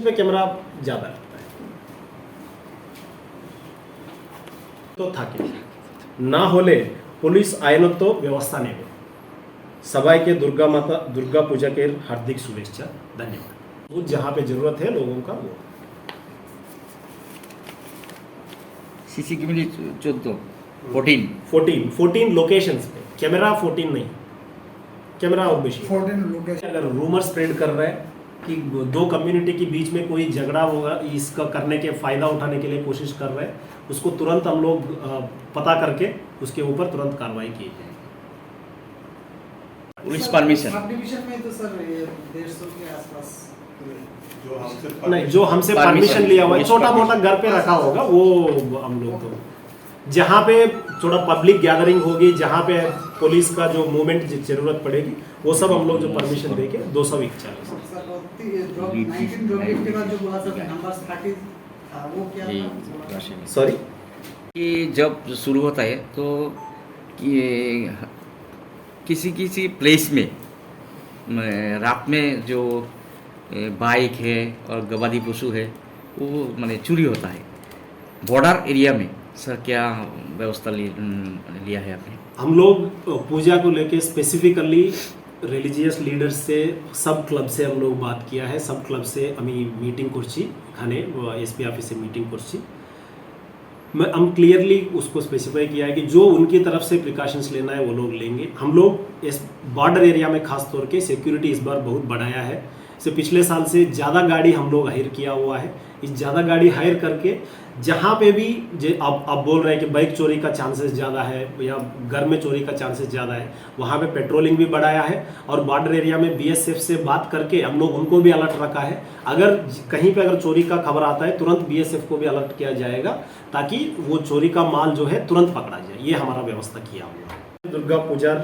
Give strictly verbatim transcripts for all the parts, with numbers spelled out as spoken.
पे कैमरा ज्यादा लगता है। तो থাকে। না হলে পুলিশ আইনত ব্যবস্থা নেবে। সবাইকে দুর্গা মাতা, দুর্গা পূজাকে হার্দিক শুভেচ্ছা। ধন্যবাদ। वो जहाँ पे जरूरत है लोगों का, वो। सीसी कैमरे चौदह, फोर्टीन। फोर्टीन, फोर्टीन लोकेशंस पे कैमरा, फोर्टीन नहीं, कैमरा और बेसी। Fourteen location. अगर रूमर स्प्रेड कर रहा है कि दो कम्युनिटी के बीच में कोई झगड़ा होगा, इसका करने के फायदा उठाने के लिए कोशिश कर रहे हैं, उसको तुरंत हम लोग, अ, पता करके उसके ऊपर तुरंत कार्रवाई की जाएगी। Police permission. सब डिवीजन में तो सर, ये डेढ़ सौ के आसपास। जो हमसे नहीं, जो हमसे परमिशन लिया हुआ है, छोटा मोटा घर पे रखा होगा वो। हम लोग तो, जहाँ पे थोड़ा पब्लिक गैदरिंग होगी, जहाँ पे पुलिस का जो मूवमेंट जरूरत पड़ेगी, वो सब हम लोग जो परमिशन देके दो सौ इकचालीस। सर, और ती-, ड्रग, नाइनटीन ड्रग डील के बाद जो बोला सर, नंबर थर्टी था, वो क्या था? सॉरी। कि जब शुरू होता है तो कि किसी किसी प्लेस में, मैं, रात में जो, ए, बाइक है और गबादी पशु है, वो माने चोरी होता है। बॉर्डर एरिया में सर क्या व्यवस्था लि-, उम, लिया है आपने? हम लोग, अ, पूजा को लेके स्पेसिफिकली रिलीजियस लीडर्स से, सब क्लब से हम लोग बात किया है, सब क्लब से আমি মিটিং করছি এখানে, এসপি অফিসে মিটিং করছি। मैं, हम क्लियरली उसको स्पेसिफाई किया है कि जो उनकी तरफ से प्रिकॉशंस लेना है वो लोग लेंगे। हम लोग इस बॉर्डर एरिया में खास तौर के सिक्योरिटी इस बार बहुत बढ़ाया है। से पिछले साल से ज़्यादा गाड़ी हम लोग हायर किया हुआ है। इस ज़्यादा गाड़ी हायर करके जहाँ पे भी जे आप, आप बोल रहे हैं कि बाइक चोरी का चांसेस ज़्यादा है या घर में चोरी का चांसेस ज़्यादा है, वहाँ पे पेट्रोलिंग भी बढ़ाया है। और बॉर्डर एरिया में बीएसएफ से बात करके हम लोग उनको भी अलर्ट रखा है। अगर कहीं पे अगर चोरी का खबर आता है, तुरंत बीएसएफ को भी अलर्ट किया जाएगा, ताकि वो चोरी का माल जो है तुरंत पकड़ा जाए। ये हमारा व्यवस्था किया हुआ है। দুর্গা পূজার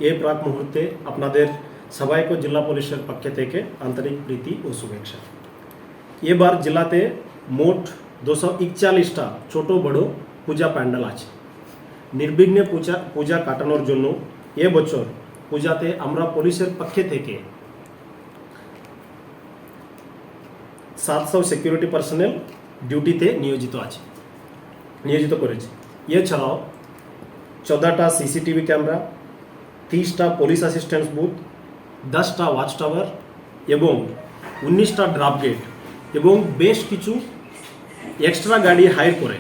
এই প্রাক মুহূর্তে আপনাদের সবাইকে জেলা পুলিশের পক্ষ থেকে আন্তরিক প্রীতি ও শুভেচ্ছা। এবার জেলাতে মোট দুশো একচল্লিশটা ছোট বড় পূজা প্যান্ডেল আছে। নির্বিঘ্নে পূজা, পূজা কাটানোর জন্য এবছর পূজাতে আমরা পুলিশের পক্ষ থেকে সাতশো সিকিউরিটি পার্সোনেল ডিউটিতে নিয়োজিত আছে, নিয়োজিত করেছি। এছাড়াও চোদ্দটা সিসিটিভি ক্যামেরা, তিরিশটা পুলিশ অ্যাসিস্ট্যান্স বুথ, দশটা ওয়াচ টাওয়ার এবং উনিশটা ড্রপ গেট এবং বেশ কিছু এক্সট্রা গাড়ি হায়ার করে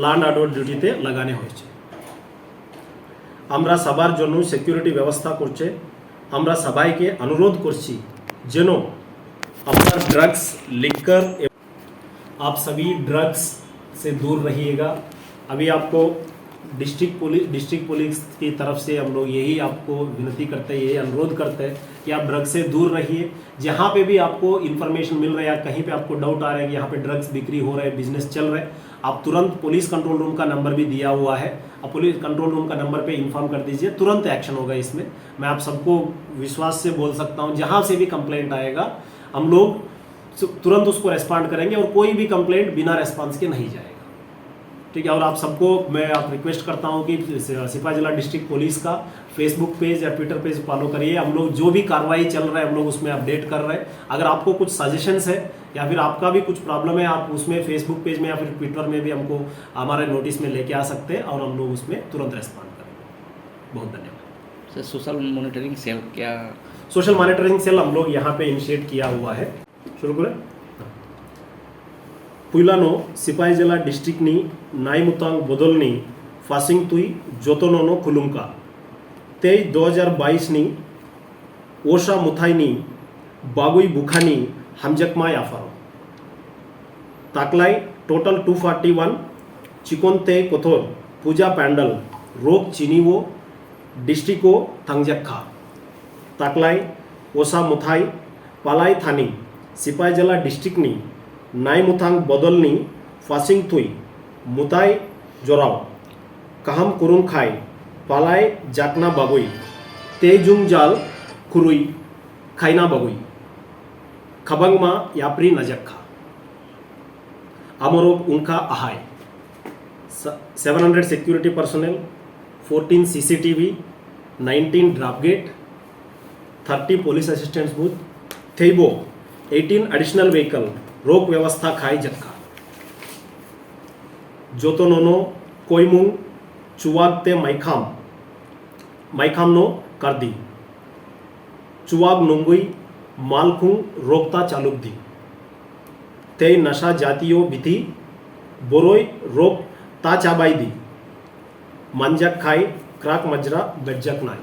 ল্যান্ড অর্ডার ডিউটিতে লাগানো হয়েছে। আমরা সবার জন্য সিকিউরিটি ব্যবস্থা করছে। আমরা সবাইকে অনুরোধ করছি যেন আপনার ড্রাগস, লিকার, आप सभी ड्रग्स से दूर रहिएगा। अभी आपको डिस्ट्रिक्ट पुलिस, डिस्ट्रिक्ट पुलिस की तरफ से हम लोग यही आपको विनती करते हैं, यही अनुरोध करते हैं कि आप ड्रग्स से दूर रहिए। जहाँ पे भी आपको इन्फॉर्मेशन मिल रहा है या कहीं पे आपको डाउट आ रहा है कि यहाँ पे ड्रग्स बिक्री हो रहा है, बिजनेस चल रहा है, आप तुरंत पुलिस कंट्रोल रूम का नंबर भी दिया हुआ है, आप पुलिस कंट्रोल रूम का नंबर पे इन्फॉर्म कर दीजिए, तुरंत एक्शन होगा इसमें। मैं आप सबको विश्वास से बोल सकता हूँ, जहाँ से भी कंप्लेंट आएगा, हम लोग सु-, तुरंत उसको रेस्पॉन्ड करेंगे और कोई भी कंप्लेंट बिना रेस्पॉन्स के नहीं जाएगा। ठीक है, और आप सबको मैं आप रिक्वेस्ट करता हूँ कि सि-, सिपाही जिला डिस्ट्रिक्ट पुलिस का फेसबुक पेज या ट्विटर पेज फॉलो करिए। हम लोग जो भी कार्रवाई चल रहा है, हम लोग उसमें अपडेट कर रहे हैं। अगर आपको कुछ सजेशंस है या फिर आपका भी कुछ प्रॉब्लम है, आप उसमें फेसबुक पेज में या फिर ट्विटर में भी हमको, हमारे नोटिस में लेके आ सकते हैं और हम लोग उसमें तुरंत रेस्पॉन्ड करेंगे। बहुत धन्यवाद। सर, सोशल मॉनिटरिंग सेल क्या? सोशल मॉनिटरिंग सेल हम लोग यहाँ पे इनिशिएट किया हुआ है। শুরু করে। Puilano Sipahi Jala district ni naimutang bodol ni fasing twi jotono no khulumkha. Tei dua hajar bais ni osa muthai ni bagwi bwkha ni hamjakma yapharo. Taklai total two forty one chikon tei kothor puja pandal rok chini o district o thangjak kha. Taklai osa muthai palai thani Sipahi Jala district ni naimwthang bodol ni fasing twi mutai jorao kaham kwrwng khai palai jakna bagwi tei jwngjal kwrwi khaina bagwi kwbangma yapri najak kha. Amorok wngkha ahai: seven hundred security personnel, fourteen C C T V, nineteen drop gate, thirty police assistance booth, teibo eighteen additional vehicle rok vyavastha khai jakha. Jotonono koimung chuwak te maikham, maikham no kardi. Chuwak nungwi malkhung rok ta chalukdi. Tei nasha jatiyo bithi boroi rok ta chabaidi. Manjak khai krak majra berjaknai.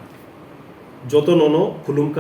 Jotonono khulum